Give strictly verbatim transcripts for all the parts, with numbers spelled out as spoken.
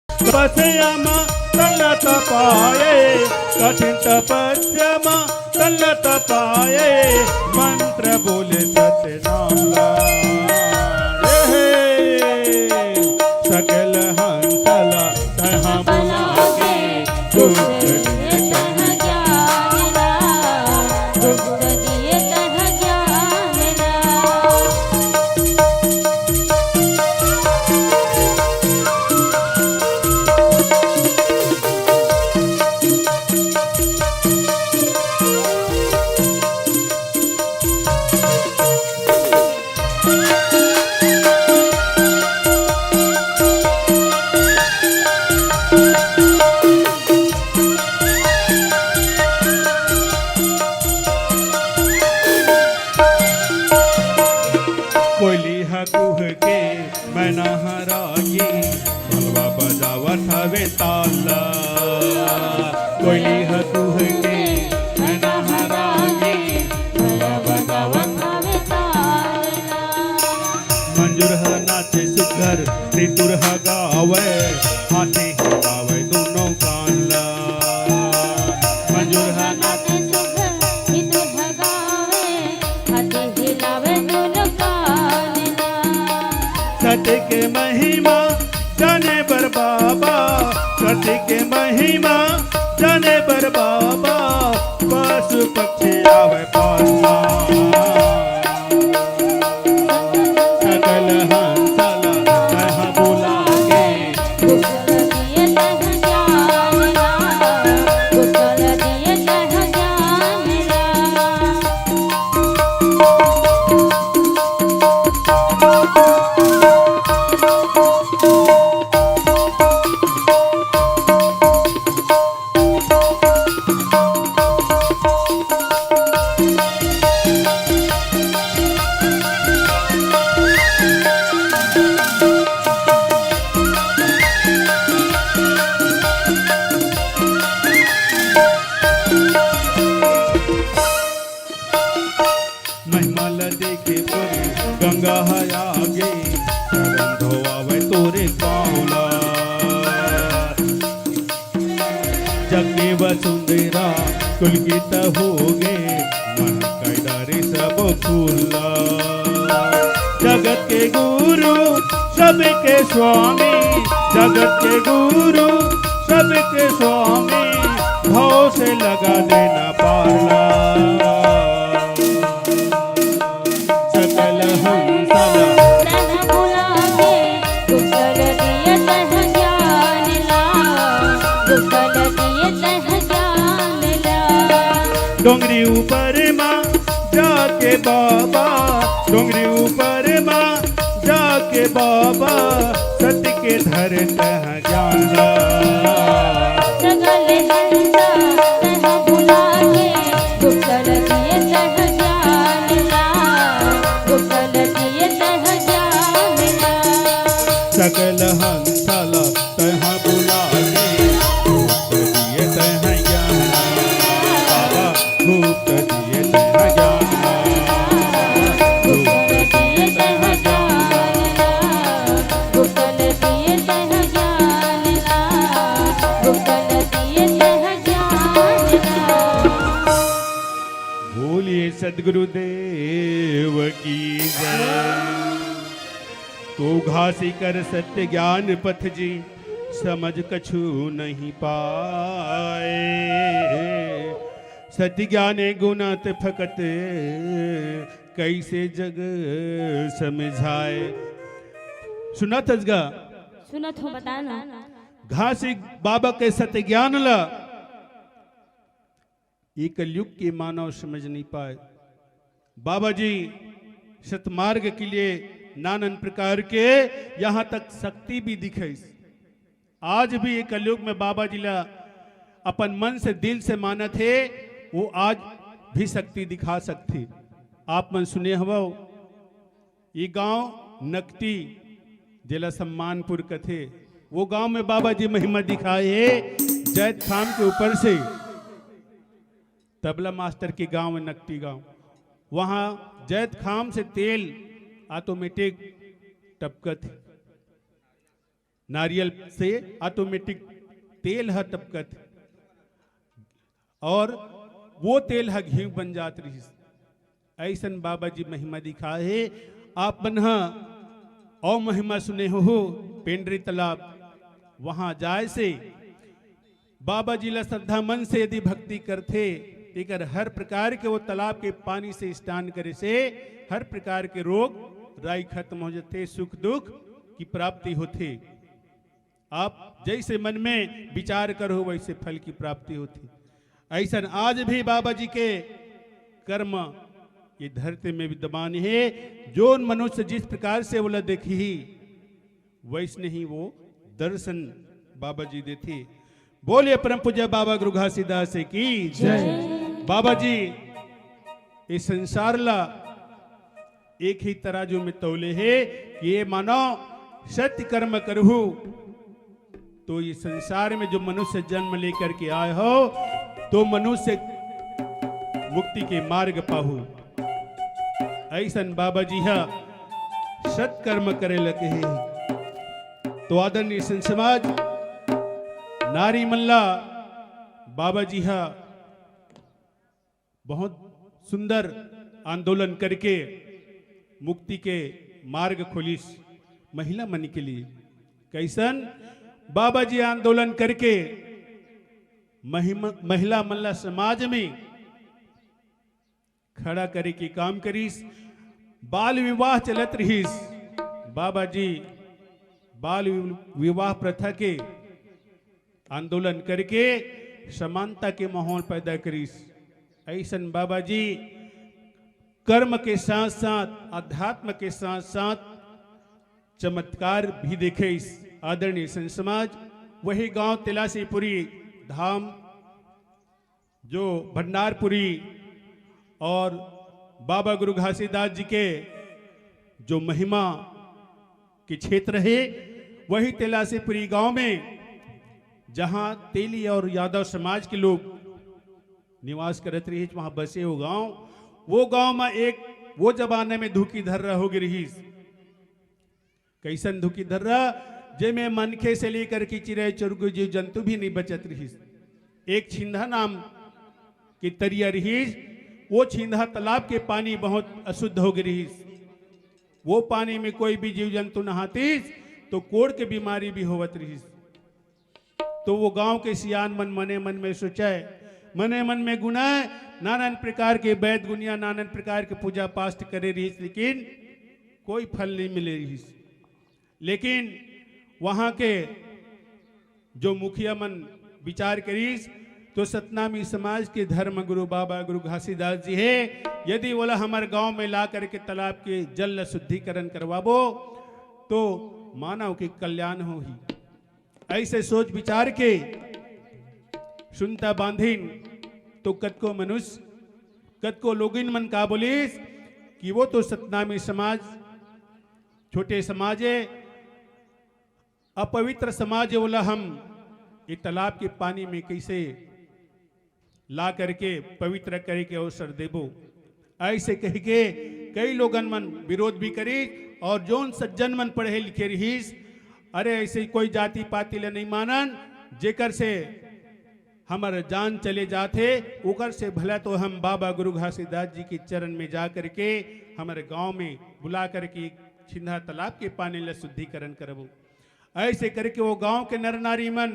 तपस्या म तन ल तपाए, कठिन तपस्या म तन ल तपाए, मंत्र बोले सत्य नाम ला। ए हे, सकल हंस ला तहाँ बुला के, दुख दिए तहाँ ज्ञान ला, दुख दिए तहाँ ज्ञान ला। कोयली ह कुहके, मैना ह रागी, ढोलवा बजावत हवे ताल ला। कोयली ह कुहके, मैना ह रागी, ढोलवा बजावत हवे ताल ला। मंजूर ह नाचे सुघर, सितुर ह गावय, हाथी हिलावय दूनों कान ला। मंजूर ह नाचे सुघर, सितुर ह गावय, हाथी हिलावय दूनों कान ला। सत्य के महिमा जाने बर बाबा, सत्य के महिमा जाने बर बाबा, पशु पक्षी आवे पास। सकल हंस ला तहाँ बुला के। महिमा ल देखे तोरे गंगा ह आगे, चरण धोआवे तोरे पाँव ला। जग के वसुंधरा पुलकित होगे, महकाय डारे सब फूल ला। जगत के गुरु सबके स्वामी, जगत के गुरु सबके स्वामी, भव से लगा देना पार ला। सकल हंस ला तहाँ बुला के, दुख दर्द दिए तहाँ ज्ञान ला, दुख दर्द दिए तहाँ ज्ञान ला। डोंगरी ऊपर मा जाके बाबा, डोंगरी ऊपर मा जाके बाबा, सत्य के धर तहाँ ज्ञान ला। सकल हंस ला तहाँ बुला के, दुख दर्द दिए तहाँ ज्ञान ला, दुख दर्द दिए तहाँ ज्ञान ला। सकल हंस ला तहाँ बुला के, गुप्त दिए तहाँ ज्ञान ला। बाबा, गुप्त दिए तहाँ ज्ञान ला। गुप्त दिए तहाँ ज्ञान ला। गुप्त दिए तहाँ ज्ञान ला। गुप्त दिए तहाँ ज्ञान ला। बोलिए सतगुरुदेव की जय। तो घासी कर सत्य ज्ञान पथ जी, समझ कछु नहीं पाए। सत्य ज्ञाने गुणत फकत, कैसे जग समझाए। सुनत हस गा? सुनत हूँ, बता ना। घासी बाबा के सत्य ज्ञान ला ये कलयुग के मानव समझ नहीं पाए। बाबा जी सतमार्ग के लिए नानन प्रकार के यहाँ तक शक्ति भी दिखाइस। आज भी ये कलयुग में बाबा जी ला अपन मन से, दिल से मानत हे, वो आज भी शक्ति दिखा सकथे। आप मन सुने हवव, ये गांव नकटी, जेला सम्मानपुर कथे, वो गांव में बाबा जी महिमा दिखाए हे। जैतखाम के ऊपर से तबला मास्टर के गांव है नकटी गांव, वहां जैतखाम से तेल ऑटोमेटिक टपकत है, नारियल से ऑटोमेटिक तेल ह टपकत है, और वो तेल ह घी बन जात रहिस। ऐसन बाबा जी महिमा दिखाए हे। आप मन ह और महिमा सुने हो, पेंडरी तालाब, वहां जाए से बाबा जी ला श्रद्धा मन से यदि भक्ति करथे, तेकर हर प्रकार के वो तालाब के पानी से स्नान करे से हर प्रकार के रोग राई खत्म हो जाथे, सुख दुख की प्राप्ति होथे। आप जैसे मन में विचार करो, वैसे फल की प्राप्ति होथे। ऐसन आज भी बाबा जी के कर्म ये धरती में विद्यमान हे। जोन मनुष्य जिस प्रकार से ओला देखही, वैसने ही वो दर्शन बाबा जी देथे। बोलिए परम पूज्य बाबा गुरु घासीदास की जय। बाबा जी इस संसार ला एक ही तराजू में तौले हे कि ये मानव सत्य कर्म करहु, तो ये संसार में जो मनुष्य जन्म लेकर के आए हो, तो मनुष्य मुक्ति के मार्ग पाहु। ऐसन बाबा जी हा सत्कर्म करे लगे हे। तो आदरणीय संत समाज, नारी मन ला बाबा जी हा बहुत सुंदर आंदोलन करके मुक्ति के मार्ग खोलिस महिला मन के लिए। कैसन? बाबा जी आंदोलन करके महिमा, महिला मन ला समाज में खड़ा करे के काम करिस। बाल विवाह चलत रहिस, बाबा जी बाल वि-, विवाह प्रथा के आंदोलन करके समानता के माहौल पैदा करिस। ऐसन बाबा जी कर्म के साथ साथ, अध्यात्म के साथ साथ चमत्कार भी देखे। इस आदरणीय संत समाज, वही गांव तिलासीपुरी धाम, जो भंडारपुरी और बाबा गुरु घासीदास जी के जो महिमा के क्षेत्र हे, वही तिलासीपुरी गांव में, जहां तेली और यादव समाज के लोग निवास करत रहिस, वहां बसे वो गांव, वो गांव में एक वो जमाने में धुकी धर्रा हो गे रहिस। कैसन धुकी धर्रा? जेमे मनखे से लेकर के चिड़ै चुरगु जीव जंतु भी नहीं बचत रहिस। एक छिंधा नाम के तरिया रहिस, वो छिंधा तालाब के पानी बहुत अशुद्ध हो गे रहिस। वो पानी में कोई भी जीव जंतु नहातिस तो कोढ़ के बीमारी भी होवत रहिस। तो वो गांव के सियान मन मने मन में सोचय, मने मन में गुनय, नानन प्रकार के वैद गुनिया, नानन प्रकार के पूजा पाठ करे रहिस, लेकिन कोई फल नहीं मिले रहिस। लेकिन वहां के जो मुखिया मन विचार करिस, तो सतनामी समाज के धर्म गुरु बाबा गुरु घासीदास जी हे, यदि ओला हमर गांव में ला करके तालाब के जल ला शुद्धिकरण करवाबो, तो मानव के कल्याण होही। ऐसे सोच विचार के सुनता बांधिन, तो कतको मनुष्य, कतको लोगिन मन का बोलिस कि वो तो सतनामी समाज, छोटे समाज हे, अपवित्र समाज हे, ओला हम ये तालाब के पानी में कैसे ला करके पवित्र करे के अवसर देबो, ऐसे कह के कई लोगन मन विरोध भी करिस। और जोन सज्जन मन पढ़े लिखे रहिस, अरे ऐसे कोई जाति पाति ला नहीं मानन, जेकर से हमर जान चले जाथे, ओकर से भला तो हम बाबा गुरु घासीदास जी के चरण में जा करके हमर गांव में बुला करके छिंधा तालाब के पानी ला शुद्धिकरण करबो। ऐसे करके वो गांव के नर नारी मन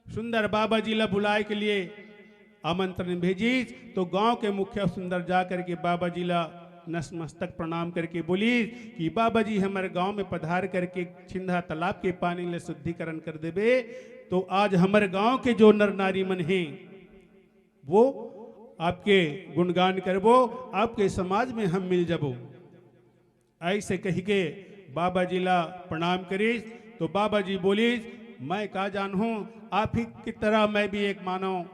सुंदर बाबा जी ला बुलाए के लिए आमंत्रण भेजिस, तो गांव के मुखिया सुंदर जा करके बाबा जी ला नतमस्तक प्रणाम करके बोलिस कि बाबा जी हमर गांव में पधार करके छिंधा तालाब के पानी ला शुद्धिकरण कर देबे, तो आज हमर गांव के जो नर नारी मन हे, वो आपके गुणगान करबो, आपके समाज में हम मिल जाबो। ऐसे कह के बाबा जी ला प्रणाम करिस, तो बाबा जी बोलिस, मैं का जानहूं, आप ही की तरह मैं भी एक मानव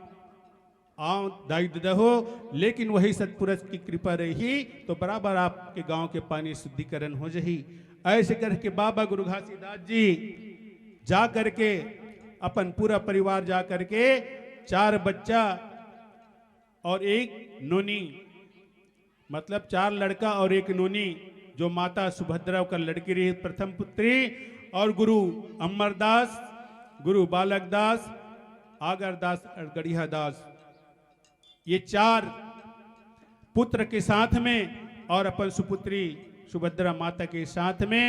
आंव दाई ददा हो, लेकिन वही सतपुरुष की कृपा रही तो बराबर आपके गांव के पानी शुद्धिकरण हो जाही। ऐसे करके बाबा गुरु घासीदास जी जा करके अपन पूरा परिवार जा करके चार बच्चा और एक नोनी, मतलब चार लड़का और एक नोनी, जो माता सुभद्रा ओकर लड़की रही, प्रथम पुत्री, और गुरु अमरदास, गुरु बालक दास, आगर दास और गड़िया दास, ये चार पुत्र के साथ में और अपन सुपुत्री सुभद्रा माता के साथ में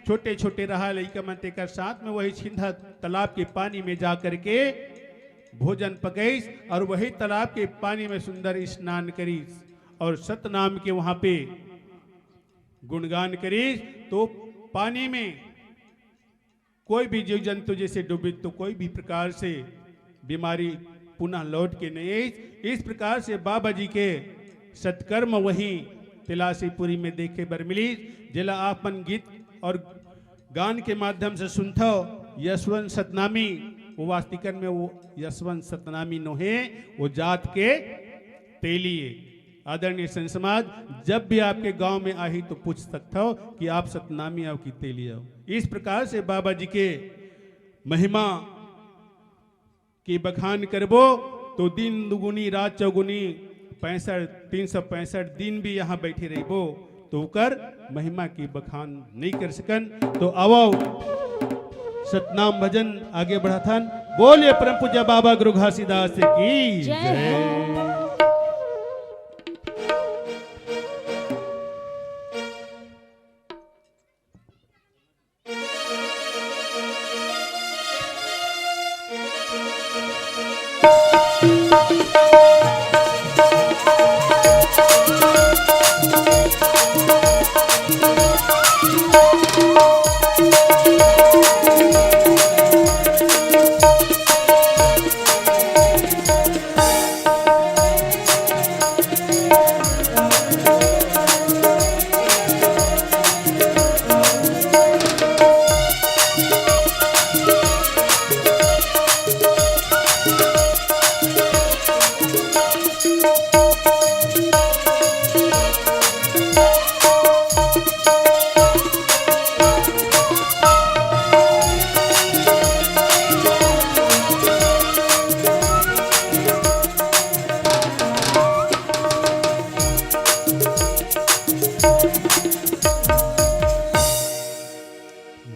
छोटे छोटे रहा लइका मन, तेकर साथ में वही छिंदा तालाब के पानी में जा करके भोजन पकईस और वही तालाब के पानी में सुंदर स्नान करीस और सतनाम के वहां पे गुणगान करीस। तो पानी में कोई भी जीव जंतु जैसे डूबित तो कोई भी प्रकार से बीमारी पुनः लौट के नहीं आई। इस प्रकार से बाबा जी के सत्कर्म वहीं तिलासीपुरी में देखे बर मिली, जेला आप मन गीत और गान के माध्यम से सुनथव। यशवंत सतनामी, वो वास्तिकन में वो यशवंत सतनामी नोहे, वो जात के तेली ए। आदरणीय संत समाज, जब भी आपके गांव में आही तो पूछ सकथव कि आप सतनामी आव कि तेली आव। इस प्रकार से बाबा जी के महिमा के बखान करबो तो दिन दुगुनी रात चौगुनी पैंसठ, तीन सौ पैंसठ दिन भी यहाँ बैठे रहिबो तो ओकर महिमा के बखान नहीं कर सकन। तो आवव सतनाम भजन आगे बढ़ाथन। बोलिए परम पूज्य बाबा गुरु घासीदास की जय हो।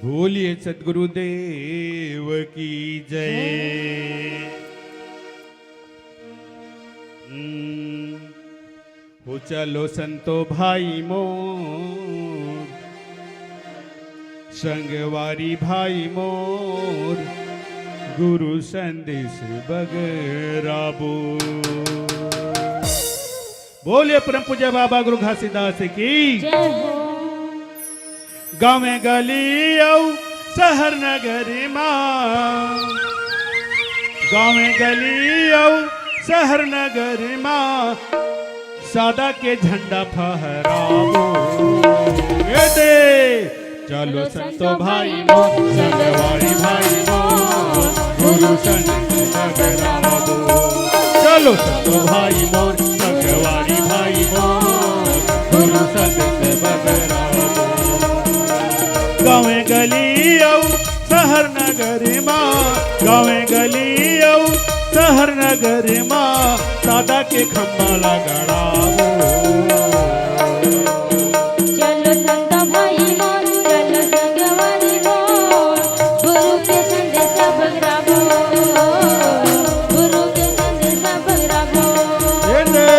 बोलिए सतगुरुदेव की जय। हम्म। हो चलो संतो भाई मोर, संगवारी भाई मोर, गुरु संदेश बगराबो। बोलिए परम पूज्य बाबा गुरु घासीदास की जय हो। गाँव गली अउ शहर नगर मा, गाँव गली अउ शहर नगर मा, सादा के झंडा फहराबो। ए दे, चलो संतो भाई मोर, संगवारी भाई मोर, गुरु संग टकराबो। चलो संतो भाई मोर, संगवारी भाई मोर, गुरु संग टकराबो। गाँव गली अउ शहर नगर मा, गाँव गली अउ शहर नगर मा, सादा के खम्मा ला गड़ाबो। चलो संत भाई मोर, चलो संगवारी मोर, गुरु के संदेश बगराबो, गुरु के संदेश बगराबो। ए दे।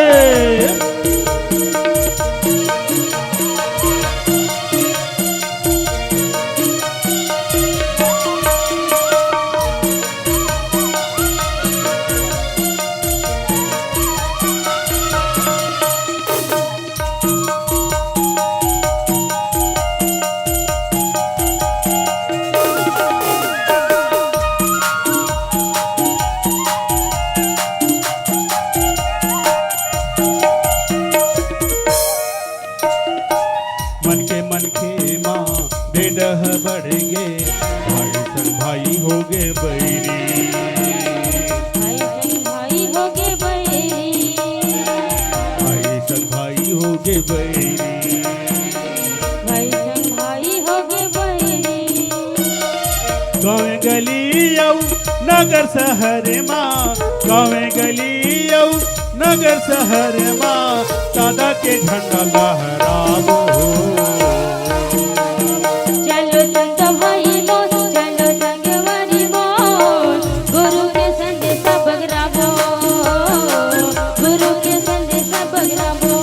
मनखे मनखे मा भेद ह बढ़ गे, भाई संग भाई हो गे बैरी। भाई संग भाई हो गे बैरी। भाई संग भाई हो गे बैरी। भाई संग भाई हो गे बैरी। गाँव गली अउ नगर शहर मा, गाँव गली अउ नगर शहर मा दादा के झंडा लहराबो। चलो संत भाई मोर, चलो संगवारी मोर, गुरु के संदेश पगराबो, गुरु के संदेश पगराबो।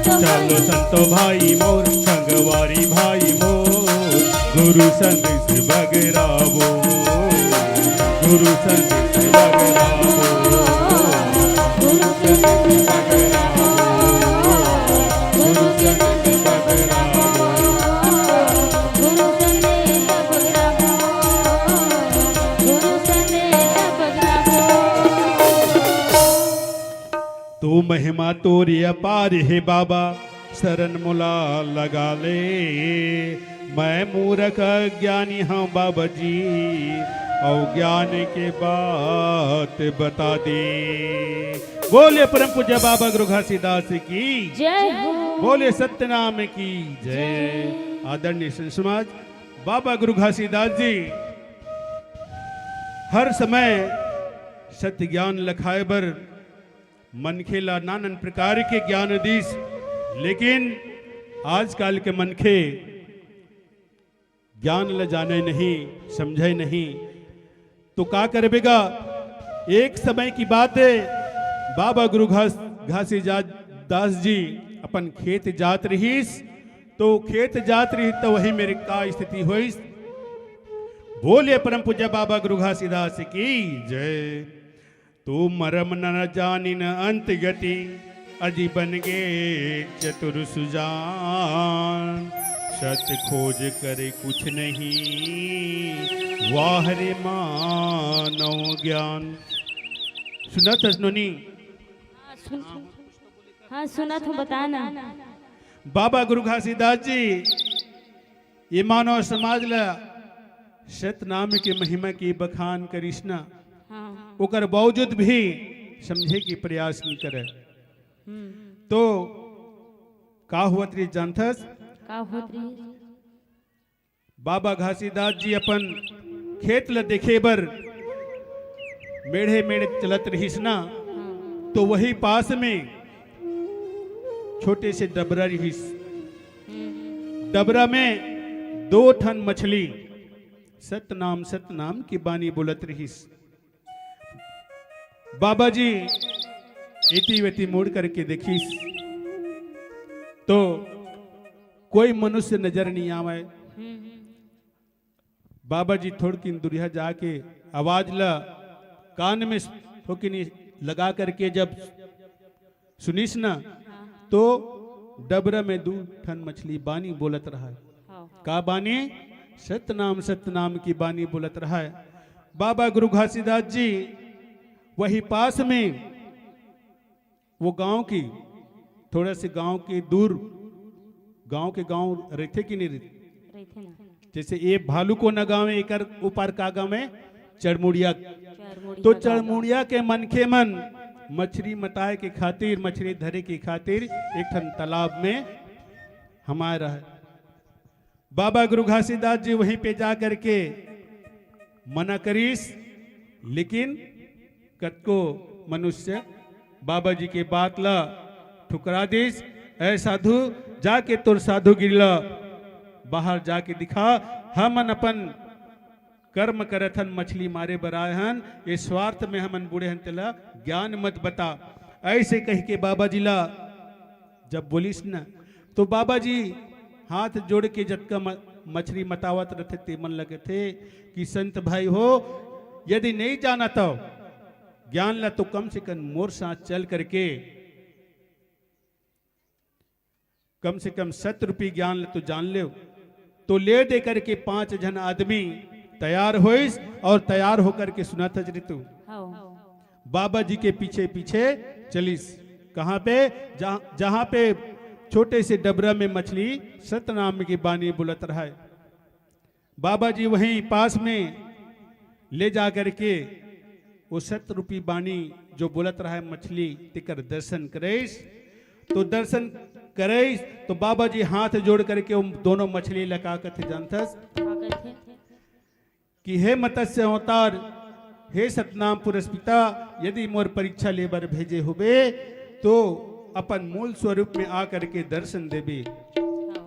चलो संत भाई मोर, संगवारी भाई मोर, गुरु संदेश बगराबो, गुरु संदेश बगराबो, गुरु संदेश बगराबो, गुरु संदेश बगराबो, गुरु संदेश बगराबो, गुरु संदेश बगराबो। तो महिमा तोरी अपार हे बाबा, शरण मोला लगा ले। मैं मूरख अज्ञानी हूँ बाबा जी, अउ ज्ञान के बात बता दे। बोले परम पूज्य बाबा गुरु घासीदास की। जय हो। बोले सत्यनाम की जय। जय। आदरणीय संत समाज, बाबा गुरु घासीदास जी हर समय सत्य ज्ञान लखाए बर मनखे ला नानन प्रकार के ज्ञान दीस, लेकिन आजकल के मनखे ज्ञान ला जाने नहीं, समझे नहीं, तो का करबे गा? एक समय की बात है, बाबा गुरु घास घासी जा, दास जी अपन खेत जात रहीस, तो खेत जात रहीस तो वही मेरे का स्थिति होइस। बोले परम पूज्य बाबा गुरु घासीदास की जय। तो मरम न जानिन अंत गति, अजी बन गे चतुर सुजान। सत खोज करे कुछ नहीं, वाह रे मानव ज्ञान। सुनत हस नोनी? हाँ, सुन, हाँ, सुनत हूँ, बता ना। बाबा गुरु घासीदास जी ये मानव समाज ला सतनाम के महिमा के बखान करिस ना, हाँ। ओकर बावजूद भी समझे के प्रयास नहीं करे। हम्म। तो का होत रही जानथस? का होत रही? बाबा घासीदास जी अपन खेत ला देखे बर मेढ़े मेढ़े चलत रहिस ना, हाँ। तो वही पास में छोटे से डबरा रहिस। हम्म। डबरा में दो ठन मछली सतनाम सतनाम की बानी बोलत रहिस। बाबा जी एती वेती मुड़ करके देखिस तो कोई मनुष्य नजर नहीं आवे। हम्म। बाबा जी थोड़किन दुरिहा जाके आवाज ला कान में थोकिन लगा करके जब सुनिस ना, हाँ। तो डबरा में दू ठन मछली बानी बोलत रहा है। हाँ। का बानी? सतनाम, सतनाम की बानी बोलत रहा है। बाबा गुरु घासीदास जी वही पास में वो गांव की, थोड़ा से गांव के दूर, गांव के गांव रहिथे कि नहीं रहिथे? रहिथे ना। जैसे ये भालूकोना गांव है, एकर ऊपर का गांव है? चरमुड़िया। चरमुड़िया तो गांव। चरमुड़िया के मनखे मन मछली मताए के खातिर, मछली धरे के खातिर एक ठन तालाब में हमाए रहे। बाबा गुरु घासीदास जी वहीं पे जा करके मना करिस, लेकिन कतको मनुष्य बाबा जी के बात ला ठुकरा दिस। "ऐ साधु, जाके तोर साधुगिरी ला बाहर जाके दिखा, हमन अपन कर्म करत हन, मछली मारे बर आए हन, ये स्वार्थ में हमन बूढ़े हन, तेला ज्ञान मत बता।" ऐसे कह के बाबा जी ला जब बोलिस न, तो बाबा जी हाथ जोड़ के जतका म-, मछली मतावत रथे, ते मन ल कथे कि संत भाई हो, यदि नहीं जाना तो ज्ञान ला तो कम से कम मोर साथ चल करके कम से कम सत रुपये ज्ञान ला तो जान ले। तो ले दे करके पांच झन आदमी तैयार होइस और तैयार होकर के सुनत हस रे तू। हाँ। बाबा जी के पीछे पीछे चलिस। कहाँ पे? जहाँ, जहाँ पे छोटे से डबरा में मछली सतनाम की बानी बोलत रहा है। बाबा जी वहीं पास में ले जा करके वो सत रूपी बानी जो बोलत रहा है मछली, तेकर दर्शन करेस। तो दर्शन करेस तो बाबा जी हाथ जोड़ करके उन दोनों मछली ला का कथे जानथस? का कथे? कि हे मत्स्य अवतार, हे सतनाम पुरस पिता, यदि मोर परीक्षा ले बर भेजे होबे, तो अपन मूल स्वरूप में आ करके दर्शन देबे।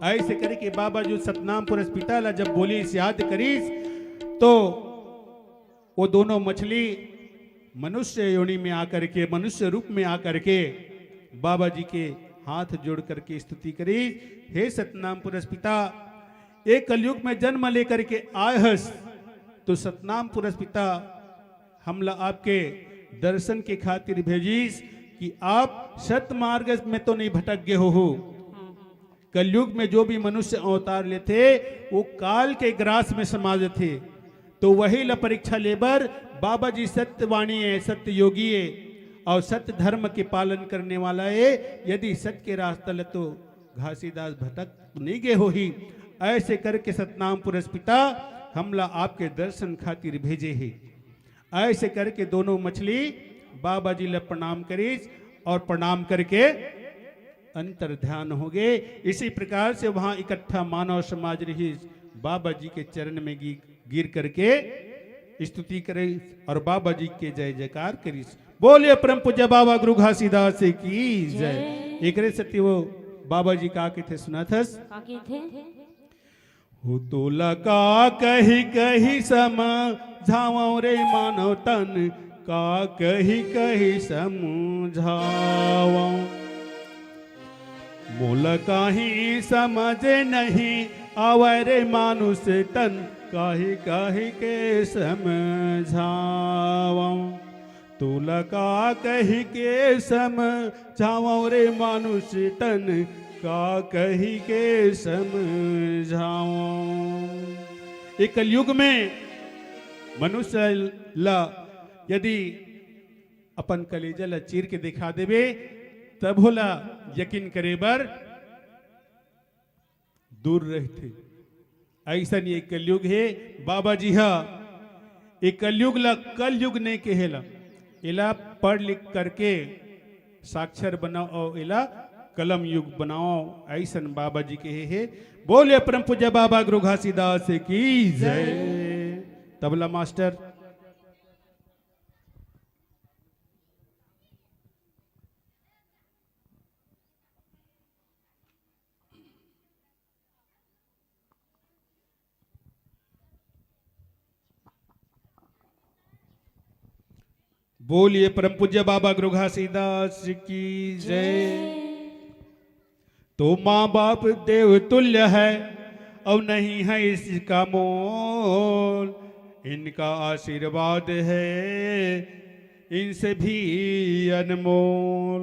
ऐसे करके बाबा जो सतनाम पुरस पिता ला जब बोलिस, याद करिस, तो वो दोनों मछली मनुष्य योनि में आकर के, मनुष्य रूप में आकर के बाबा जी के हाथ जोड़ करके स्तुति करिस, हे सतनाम पुरस पिता, एक कलयुग में जन्म लेकर के आय हस, तो सतनाम पुरस पिता हमला आपके दर्शन के खातिर भेजिस कि आप सत मार्ग में तो नहीं भटक गए हो। कलयुग में जो भी मनुष्य अवतार लेथे, वो काल के ग्रास में समा जथे। तो वही ला परीक्षा लेबर बाबा जी सत्यवाणी है, सत्य योगी है और सत्य धर्म के पालन करने वाला है। यदि सत्य के रास्ता ले तो घासीदास भटक नहीं गए होही। ऐसे करके सतनाम पुरस पिता हमला आपके दर्शन खातिर भेजे हे। ऐसे करके दोनों मछली बाबा जी ला प्रणाम करिस और प्रणाम करके अंतर ध्यान हो गए। इसी प्रकार से वहां इकट्ठा मानव समाज रहिस, बाबा जी के चरण में गी-, गिर करके स्तुति करिस और बाबा जी के जय जयकार करिस। बोलिए परम पूज्य बाबा गुरु घासीदास की जय। जय। एकरे सेती वो बाबा जी का कथे सुनाथस? का कथे? हो तोला का कही कही समझावं रे मानव तन, का कही कही समझावं। मोला काही समझ नहीं आवय रे मानुष तन, काही कही के समझावं। तोला का कही के समझावं रे मानुष तन, का कही के समझावं। ये कलयुग में मनुष्य ला यदि अपन कलेजा ला चीर के दिखा देबे, तब होला यकीन करे बर दूर रहथे। अइसन ये कलयुग हे। बाबा जी हा ये कलयुग ला कलयुग नहीं कहेला, एला पढ़ लिख करके साक्षर बनाओ और एला कलम युग बनाओ, अइसन बाबा जी कहे हे। बोलिए परम पूज्य बाबा गुरु घासीदास की जय। तबला मास्टर। बोलिए परम पूज्य बाबा गुरु घासीदास की जय। तो माँ बाप देव तुल्य है और नहीं है इसका मोल, इनका आशीर्वाद है इनसे भी अनमोल।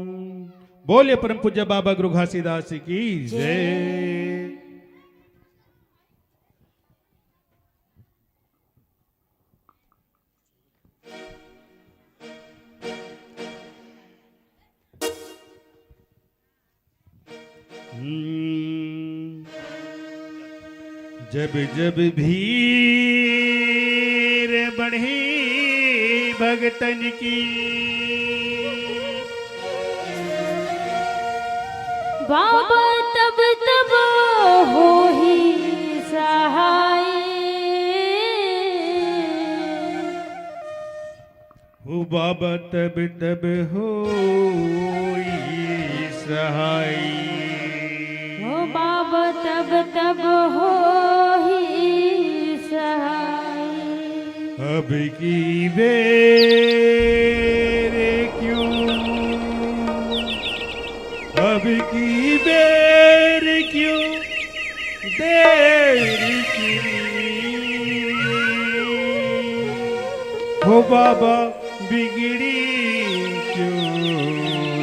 बोलिए परम पूज्य बाबा गुरु घासीदास की जय। हम्म। जब जब भीड़ बढ़ी भगतन की, बाबा तब तब होही सहाय। हो बाबा तब तब होई सहाय। हो बाबा तब तब होई सहाय। अब की बेर क्यों, अब की बेर क्यों देर की। हो बाबा बिगड़ी क्यों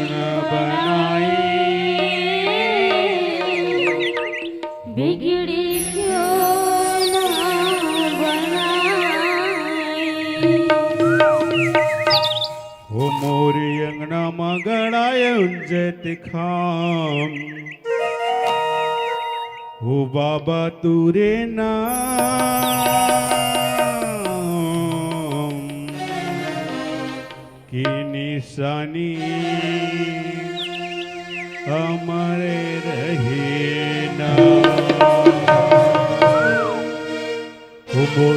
न बनाई। बिगड़ी क्यों न बनाई। हो मोर अंगना म गड़ाय उंजत खाम। हो बाबा तोरे नाम के निशानी अमर रहे ना। हो मोर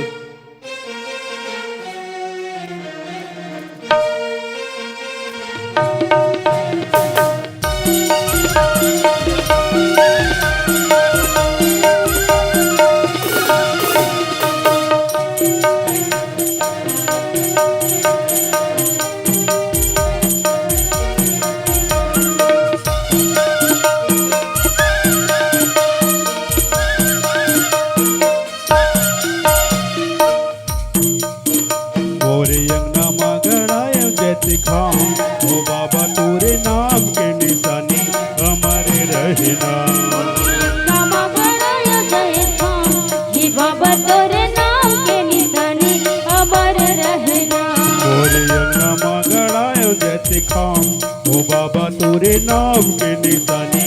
मोरे अंगना म गड़ाय जैतखाम, ओ बाबा तोरे नाम के निशानी अमर रहे ना। अंगना म गड़ाय जैतखाम, हे बाबा तोरे नाम के निशानी अमर रहे ना। मोरे अंगना म गड़ाय जैतखाम, ओ बाबा तोरे नाम के निशानी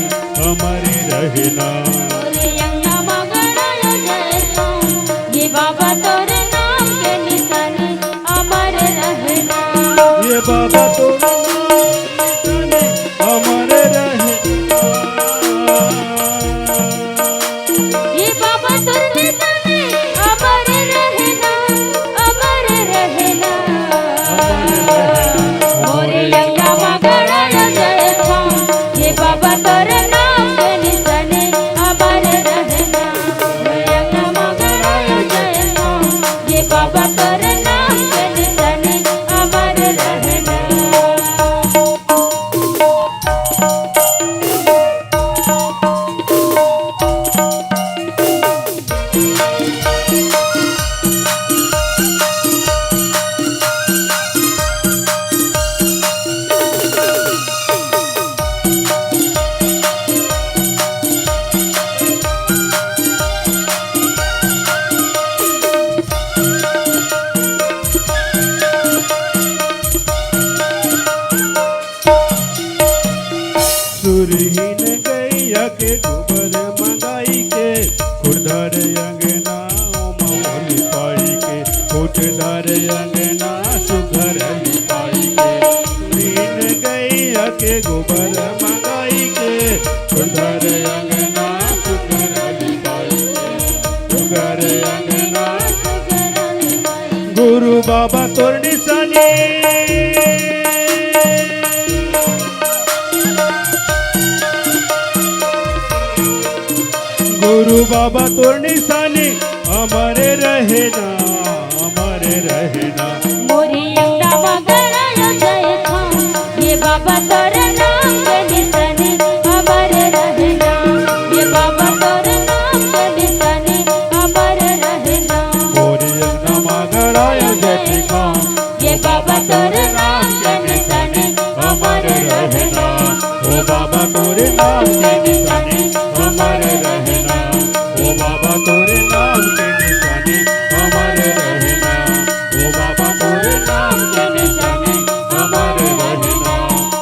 अमर रहे ना। तोरे अंगना म गड़ाय जैतखाम, हे बाबा तोरे नाम के निशानी अमर रहे ना। ये बाबा तोरे नाम के निशानी अमर रहे ना। ये बाबा तोरे निशानी अमर रहे ना, अमर रहे ना। मोरे अंगना म गड़ाय जैतखाम, हे बाबा तोरे नाम के निशानी अमर रहे ना। मोरे अंगना म गड़ाय जैतखाम, हे बाबा तोरे नाम के निशानी अमर रहे ना। सुरहीन गैया के गोबर मंगाई के, खुरधर अंगना ओमा लिपाई के, खुरधर अंगना सुघर लिपाई के। सुरहीन गैया के गोबर मंगाई के, खुरधर अंगना सुघर लिपाई के, सुघर अंगना गुरु बाबा तोर निशानी। गुरु बाबा तोर निशानी अमर रहे ना, अमर रहे ना। मोरे अंगना म गड़ाय जैतखाम, हे बाबा तोर नाम के निशानी अमर रहे ना। हे बाबा तोर नाम के निशानी अमर रहे ना। मोरे अंगना म गड़ाय जैतखाम, हे बाबा तोर नाम के निशानी अमर रहे ना। ओ बाबा तोर नाम के निशानी अमर रहे ना। ओ बाबा तोर नाम के निशानी अमर रहे ना। ओ बाबा तोर नाम के निशानी अमर रहे ना।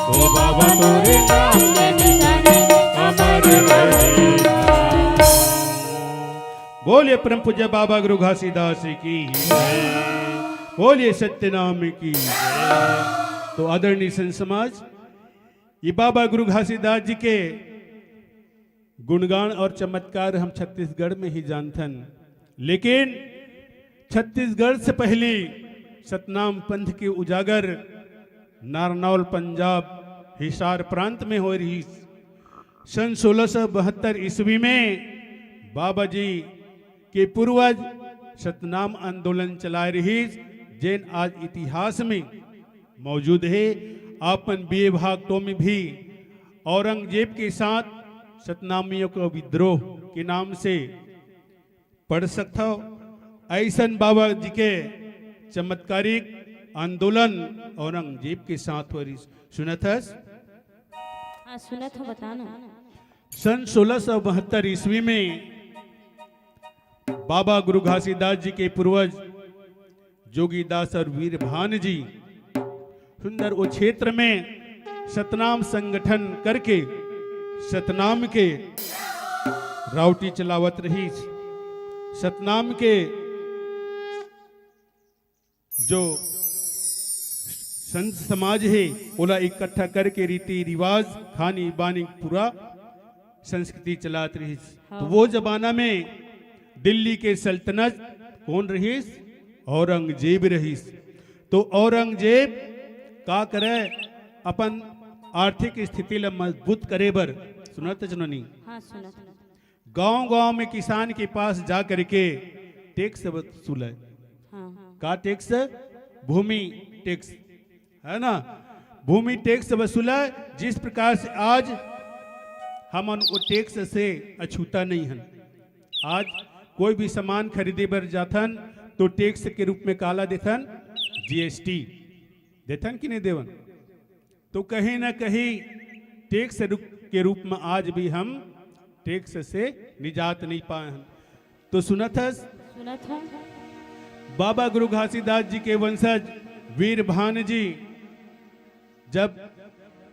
ओ बाबा तोर नाम के निशानी अमर रहे ना। बोलिए परम पूज्य बाबा गुरु घासीदास जी की जय। बोलिए सत्यनाम की जय। तो आदरणीय संत समाज, ये बाबा गुरु घासीदास जी के गुणगान और चमत्कार हम छत्तीसगढ़ में ही जानथन, लेकिन छत्तीसगढ़ से पहली सतनाम पंथ के उजागर नारनौल पंजाब हिसार प्रांत में होय रहिस। सन सोलह सौ बहत्तर ईस्वी में बाबा जी के पूर्वज सतनाम आंदोलन चलाए रहिस, जेन आज इतिहास में मौजूद हे। आप मन बीए भाग टू में भी औरंगजेब के साथ सतनामियों का विद्रोह के नाम से पढ़ सकथव। अइसन बाबा जी के चमत्कारिक आंदोलन औरंगजेब के साथ होय रहिस। सुनत हस? हाँ, सुनत हँव, बता ना। सन सोलह सौ बहत्तर ईस्वी में बाबा गुरु घासीदास जी के पूर्वज जोगीदास और वीरभान जी सुंदर वो क्षेत्र में सतनाम संगठन करके सतनाम के रावटी चलावत रहिस। सतनाम के जो संत समाज हे, ओला इकट्ठा करके रीति रिवाज, खानी बानी, पूरा संस्कृति चलात रहिस। हाँ। तो वो जमाना में दिल्ली के सल्तनत कौन रहिस? औरंगजेब रहिस। तो औरंगजेब का करे, अपन आर्थिक स्थिति ला मजबूत करे बर। सुनत हस नोनी? हाँ, सुनत हन। गांव-गांव में किसान के पास जा करके टैक्स वसूले। हाँ। का टैक्स? भूमि टैक्स, है ना? भूमि टैक्स वसूले। जिस प्रकार से आज हमन वो टैक्स से अछूता नहीं हन। आज कोई भी सामान खरीदे बर जाथन तो टैक्स के रूप में काला देथन? जीएसटी देथन कि नहीं देवन? तो कहीं ना कहीं टैक्स के रूप में आज भी हम टैक्स से निजात नहीं पाए हन। तो सुनत हस? सुनत हन। बाबा गुरु घासीदास जी के वंशज वीर भान जी जब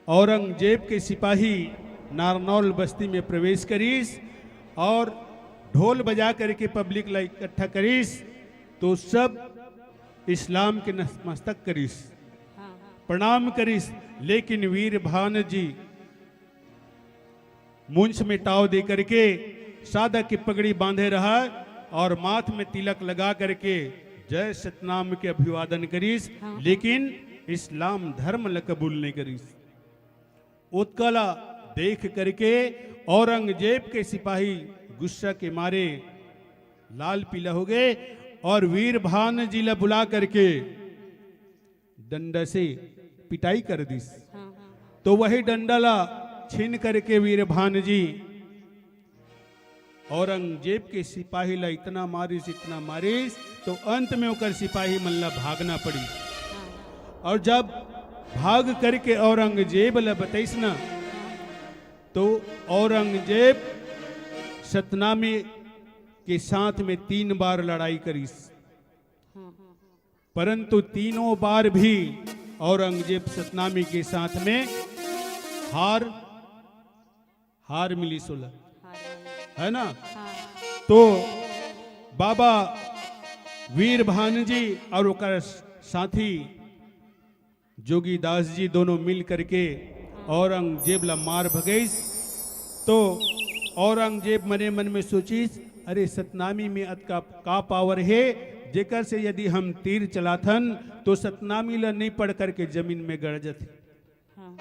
औरंगजेब के सिपाही नारनौल बस्ती में प्रवेश करिस और ढोल बजा करके पब्लिक ला इकट्ठा करिस, तो सब इस्लाम के नतमस्तक करिस, हाँ। प्रणाम करिस। लेकिन वीर भान जी मूंछ में ताव दे करके सादा के पगड़ी बांधे रहा और माथ में तिलक लगा करके जय सतनाम के अभिवादन करिस, हाँ। लेकिन इस्लाम धर्म ल कबूल नहीं करिस। ओतका ला देख करके औरंगजेब के सिपाही गुस्सा के मारे लाल पीला हो गए और वीर भान जी ला बुला करके डंडा से पिटाई कर दिस। हाँ, हाँ। तो वही डंडा ला छीन करके वीर भान जी औरंगजेब के सिपाही ला इतना मारिस, इतना मारिस, तो अंत में ओकर सिपाही मन ला भागना पड़ी। हाँ। और जब भाग करके औरंगजेब ला बतैस ना, तो औरंगजेब सतनामी के साथ में तीन बार लड़ाई करिस। हाँ। परंतु तीनों बार भी औरंगजेब सतनामी के साथ में हार, हार मिलिस ओला, है ना? हाँ। तो बाबा वीर भान जी और ओकर साथी जोगी दास जी दोनों मिल करके औरंगजेब ला मार भगइस। तो औरंगजेब मने मन में सोचिस, "अरे, सतनामी में अतका का पावर हे, जेकर से यदि हम तीर चलाथन तो सतनामी ला नहीं पड़ करके जमीन में गड़ जथे। हाँ।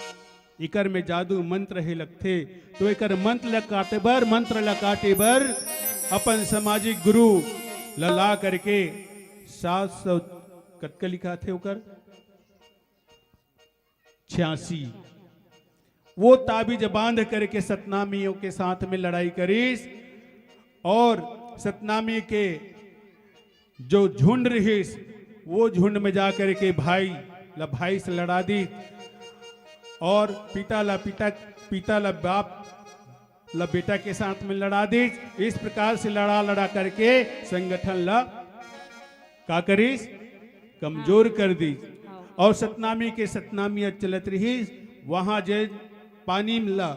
इकर में जादू मंत्र हे लगथे।" तो एकर मंत्र ला काटे बर, मंत्र ला काटे बर अपन सामाजिक गुरु ला ला करके सात सौ कतका लिखा थे ओकर छियासी। वो ताबीज बांध करके सतनामियों के साथ में लड़ाई करिस और सतनामी के जो झुंड रहिस, वो झुंड में जा करके भाई ला भाई से लड़ा दी और पिता ला पिता, पिता ला बाप ला बेटा के साथ में लड़ा दी। इस प्रकार से लड़ा लड़ा करके संगठन ला का करिस, कमजोर कर दी। हाँ। और सतनामी के सतनामी चलत रहिस, वहां जे पानी मिला,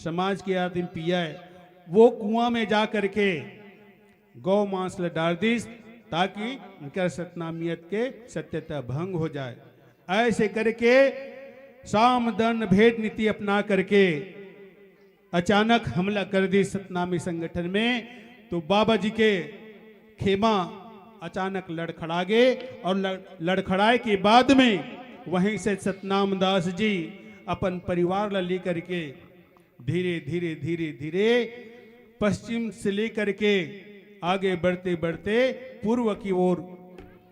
समाज के आदमी पिया है, वो कुआं में जा करके गौ मांस ल डाल दिस, ताकि इनकर सतनामियत के सत्यता भंग हो जाए। ऐसे करके साम दंड भेद नीति अपना करके अचानक हमला कर दी सतनामी संगठन में। तो बाबा जी के खेमा अचानक लड़खड़ा गए और लड़-, लड़खड़ाए के बाद में वहीं से सतनाम दास जी अपन परिवार ला लेकर के धीरे, धीरे, धीरे, धीरे पश्चिम से लेकर के आगे बढ़ते, बढ़ते पूर्व की ओर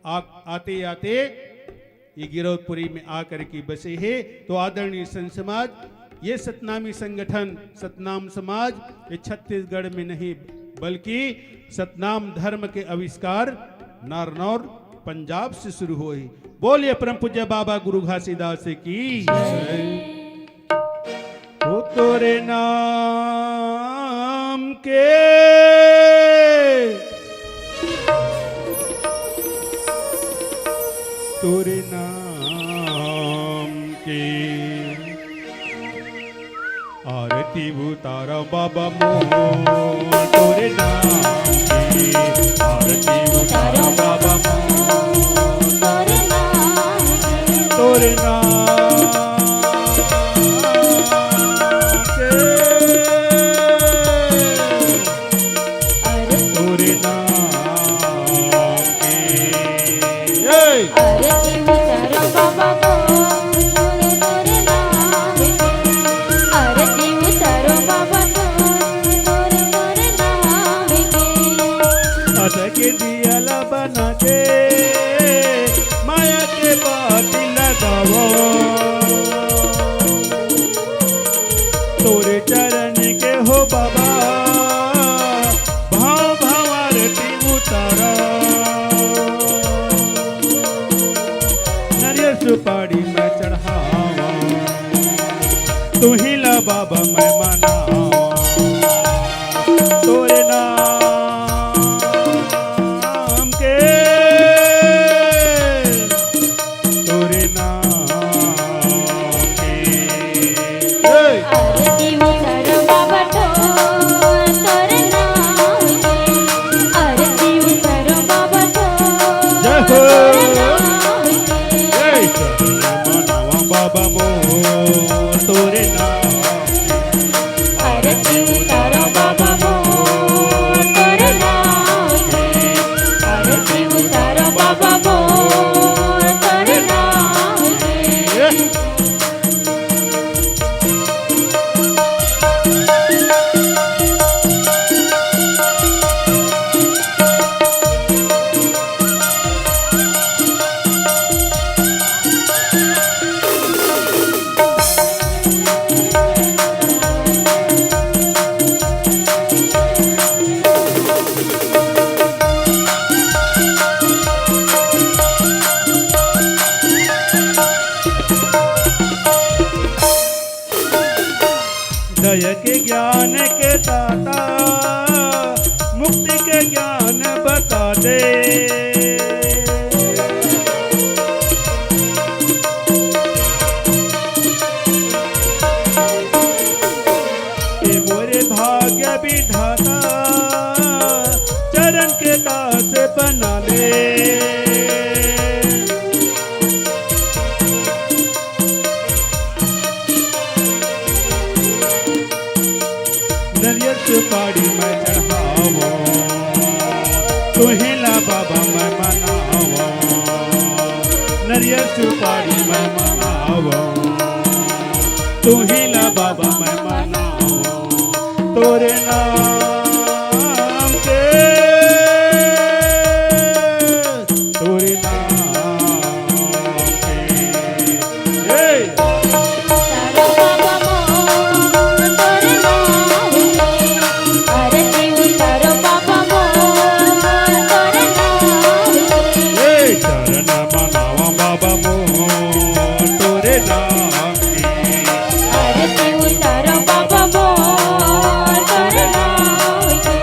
आ-, आते, आते ये गिरौदपुरी में आकर के बसे हे। तो आदरणीय संत समाज, ये सतनामी संगठन, सतनाम समाज, ये छत्तीसगढ़ में नहीं, बल्कि सतनाम धर्म के आविष्कार नारनौर पंजाब से शुरू हुए। बोलिए परम पूज्य बाबा गुरु घासीदास की। ओ तोरे नाम के, तोरे नाम के आरती उतारा बाबा मोर, तोरे नाम के आरती उतारा बाबा मोर, तोरे नाम के अरे तोरे नाम के। ए! अरे बाबा मोर, गाड़ी में चढ़ावा, तुही ला बाबा मैं मनावा, तोरे नाम के, तोरे नाम के। ए! आरती उतारो बाबा तो तोरे नाम के, आरती उतारो बाबा तो जय हो। तोरे नाम के। ए, चरण मनावा बाबा मोर तोरे नाम के। आरती उतारो बाबा मोर तोरे नाम के, आरती उतारो बाबा मोर तोरे नाम के। ए! दया के ज्ञान के दाता, मुक्ति के ज्ञान बता दे। ए मोरे भाग्य विधाता, चरण के दास बना ले। नरियर सुपारी मैं चढ़ावो, तुही ला बाबा मैं मनावो। नरियर सुपारी मैं मनावो, तुही ला बाबा मैं मनावो। तोरे नाम के, तोरे नाम के। ए! ए, चरण मनावा बाबा मोर तोरे नाम के। आरती उतारो बाबा मोर तोरे नाम के।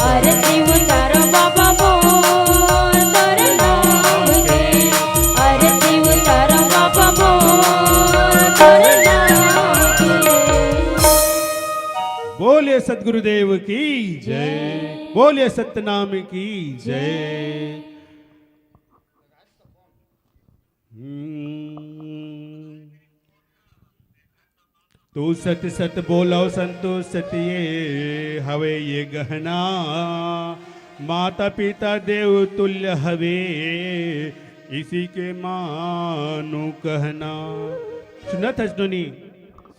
आरती उतारो बाबा मोर तोरे नाम के। आरती उतारो बाबा मोर तोरे नाम के। बोलिए सतगुरुदेव की जय। बोलिए सतनाम की जय। हम्म। तू सत सत बोलो संतोष सत ये हवे ये गहना, माता पिता देव तुल्य हवे, इसी के मानो कहना। सुनत हस नोनी?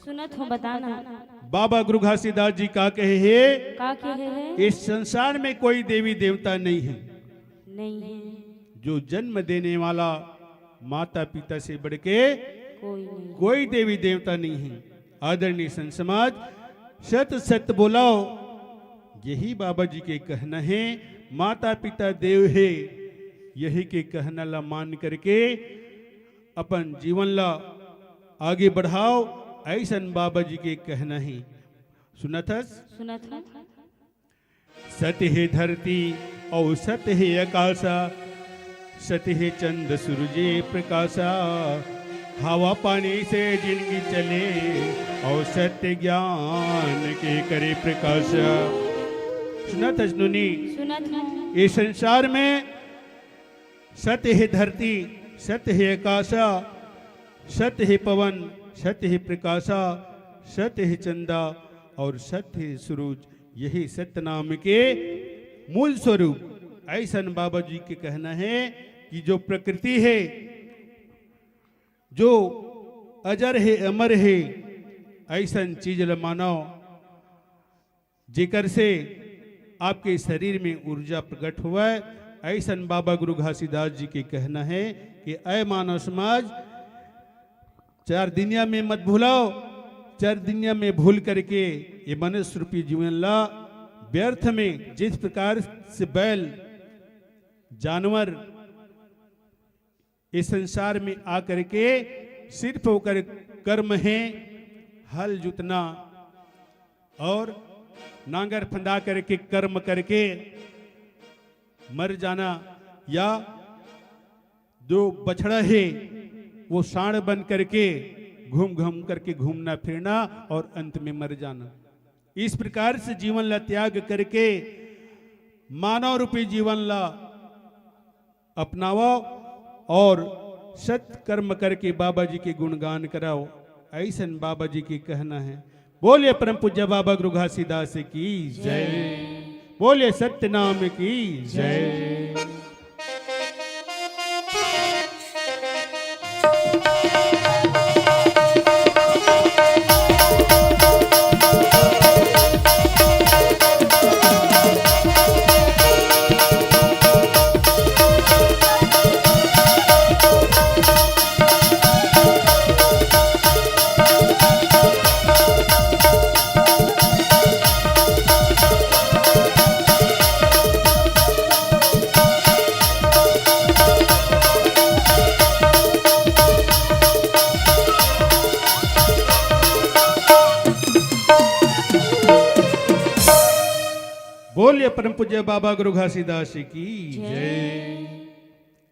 सुनत हूँ, बताना। बाबा गुरु घासीदास जी का कहे हे? का कहे हे? इस संसार में कोई देवी देवता नहीं है। नहीं है। जो जन्म देने वाला माता पिता से बढ़ के कोई नहीं। कोई देवी देवता नहीं है। आदरणीय संत समाज, सत सत बोलाओ, यही बाबा जी के कहना है। माता पिता देव है, यही के कहना ला मान करके अपन जीवन ला आगे बढ़ाओ, ऐसन बाबा जी के कहना है। सुनत हस? सुनत हूँ। सत हे धरती अउ सत हे अकासा, सत हे चंद सूरज प्रकासा। हवा पानी से जिनगी चले, अउ सत्य ज्ञान के करे प्रकाश। सुनत हस नोनी? सुनत हूँ। ये संसार में सत हे धरती, सत हे अकासा, सत हे पवन, सत हे प्रकासा, सत हे चंदा और सत हे सूरज, यही सत्य नाम के मूल स्वरूप। ऐसन बाबा जी के कहना है कि जो प्रकृति है, जो अजर है, अमर है, ऐसन चीज ल मानव, जेकर से आपके शरीर में ऊर्जा प्रकट होवय। ऐसन बाबा गुरु घासीदास जी के कहना है कि ऐ मानव समाज, चार दुनिया में मत भूलाओ, चार दुनिया में भूल करके ये मनुष्य रूपी जीवन ला व्यर्थ में, जिस प्रकार से बैल जानवर इस संसार में आ करके सिर्फ ओकर कर्म है हल जोतना और नांगर फंदा करके, कर्म करके मर जाना, या जो बछड़ा है वो सांड बन करके घूम घूम करके घूमना फिरना और अंत में मर जाना। इस प्रकार से जीवन ला त्याग करके मानव रूपी जीवन ला अपनावव और सत्कर्म करके बाबा जी के गुणगान करव, अइसन बाबा जी के कहना है। बोलिए परम पूज्य बाबा गुरु घासीदास की जय। बोलिए सत्यनाम की जय। बोलिए परम पूज्य बाबा गुरु घासीदास जी की जय।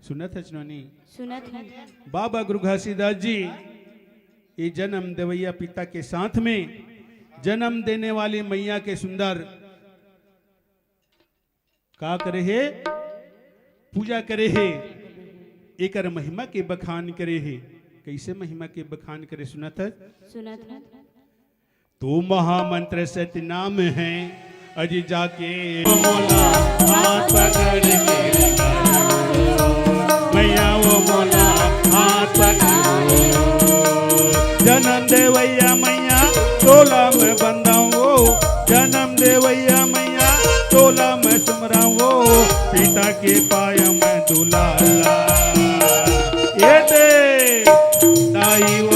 सुनत हच नोनी? सुनत हन। बाबा गुरु घासीदास जी ये जन्म देवैया पिता के साथ में जन्म देने वाली मैया के सुंदर का करे हे? पूजा करे हे। एकर महिमा के बखान करे हे। कैसे महिमा के बखान करे? सुनत हच? सुनत हन। तो महामंत्र सतनाम है, अजी जाके मोला हाथ पकड़ के मैया वो मोला हाथ पकड़। जन्म देवैया मैया तोला में बंधाऊं, जन्म देवैया मैया तोला में सुमराऊं, पिता के पाय में दुलारा। ए दे ताई